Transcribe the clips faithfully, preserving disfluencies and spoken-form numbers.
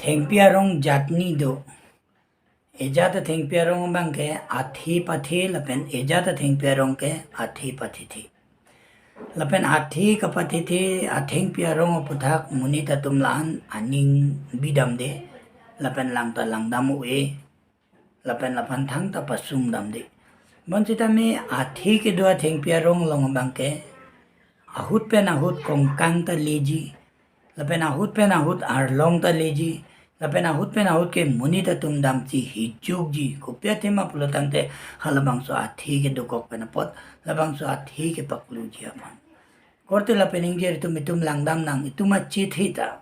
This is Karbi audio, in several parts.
Thengpi arong jatni do. Ejat athengpi arong abang ke athe pathe lapen ejat athengpi arong ke athe pathethe. Lapen athe kapathethe athengpi arong aputhak monit atum la-an aning bidamde. Lapen langta langdam-o-e. Lapen laphan thangta pasungdamde. Bonsitame athe kedo athengpi arong along abang ke ahut pen ahut kongkang ta leji. Lapen ahut pen ahut arlong ta leji. Lapen ahut pen ahut ke monit atum damsi hijukji. Kopi athema pulo tangte halabangso athe kedokok pen apot, labangso athe kepakluji aphan. Korte lapen ingjir atum, itum langdam nang, itum achethe ta.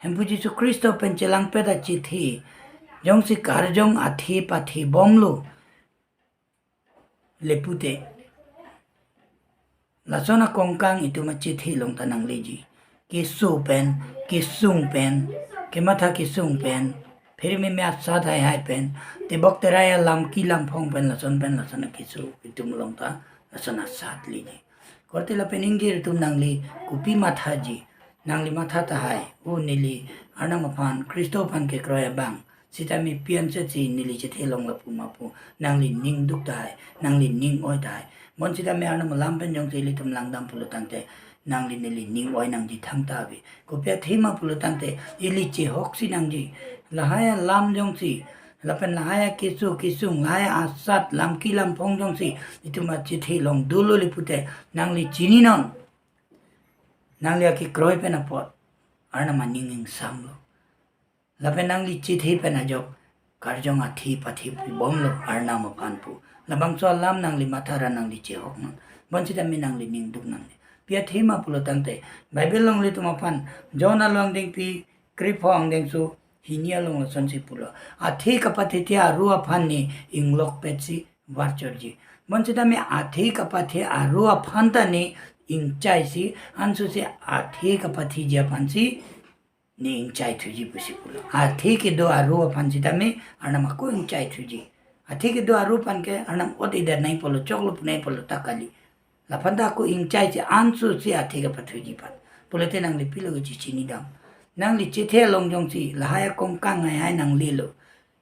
Hemphu Jisu Khristo pen chelangpet achethe jongsi karjong athe pathebomlo lepute, lason akongkang itum achethe along ta nangleji. Keso pen, kesung pen, kematha kesung pen, phirmimi asat haihai pen, tebok terai alam ki lamphong pen, lason pen, lason akeso itum along ta lason asat leji. Korte lapen ingjir atum, nangli kopi mathaji, nangli matha tahai, o neli Arnam aphan, Khristo aphan kekroi abang, sitame pi-an setsi neli chethe along lapu ma pu, nangli ning duk tahai, nangli ning oi tahai. Bonsitame Arnam alam pen jongsi ilitum langdam pulo tangte, nangli neli ning oi nangji thangta ave. Kopi athema pulo tangte, ili chehoksi nangji. Lahai alam jongsi, lapen lahai akeso kesung, lahai asat lam ki lamphong jongsi itum achethe along dolo lepute, nangli chininon. Nangli akekroi pen apot Arnam aning ingsamlo. Lapen nangli chethe pen ajok karjong athe pathepibomlo Arnam aphan pu. Labangso alam nangli matha ra nangli chehoknon. Bonsitame nangli ning duk nangne. Pi athema pulo tangte, Bible along ilitum aphan John along dengpi krepho angdengso hini along lasonsi pulo. Athe kapathethe aru aphan ne inglokpetsi varchorji. Bonsitame athe kapathe aru aphan ta ne ingchaisi, ansose athe kapatheji aphansi ne ingchaithuji pusi pulo. Athe kedo aru aphan sitame Arnam ako ingchaithuji. Athe kedo aru aphan ke Arnam ot-edet nangji pulo, choklo pu nangji pulo ta kali. Laphan ta ako ingchaisi, ansose athe kapathuji aphan. Pulote nangli pilo kachechinidam. Nangli chethe along jongsi lahai akongkang haihai nanglelo.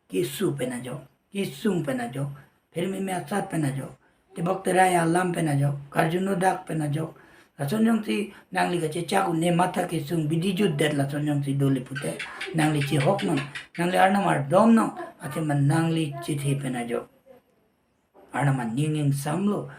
Keso pen ajok, kesung pen ajok, phirmimi asat pen ajok, tebok terai alam pen ajok, karjuno dak pen ajok, lason jongsi nangli kachechak un-e, matha kesung bidi jutdet lason jongsi do lepute, nangli chehoknon, nangli Arnam ardomnon, athema nangli chethe pen ajok Arnam aning ingsamlo.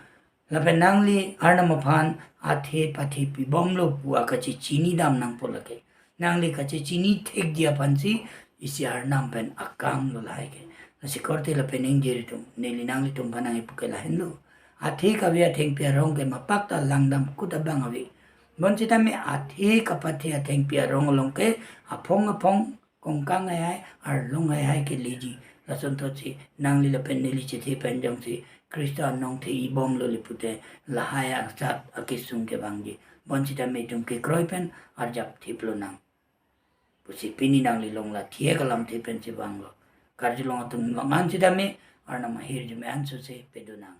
Lapen nangli Arnam aphan athe pathepibomlo pu akachechinidam nangpo lake. Nangli kachechini thekji aphansi isi Arnam pen akamlo lahai ke. Lasi korte lapen ingjir atum, neli nanglitum aphan nangkipu ke lahenlo. Athe kave athengpi arong ke mapak ta langdam kut abang ave. Bonsitame athe kapathe athengpi arong along ke aphong aphong kongkang haihai, arlong haihai ke leji. Lason thotsi nangli lapen neli chethe pen jongsi Khristo anong the-ibomlo lepute, lahai asat akesung kevangji. Bonsitame itum kekroi pen arjap thiplonang pusi pini nangli along la thiek alamthe pensi vanglo. Karjulong atum vang-an sitame Arnam ahirjume ansose pedonang.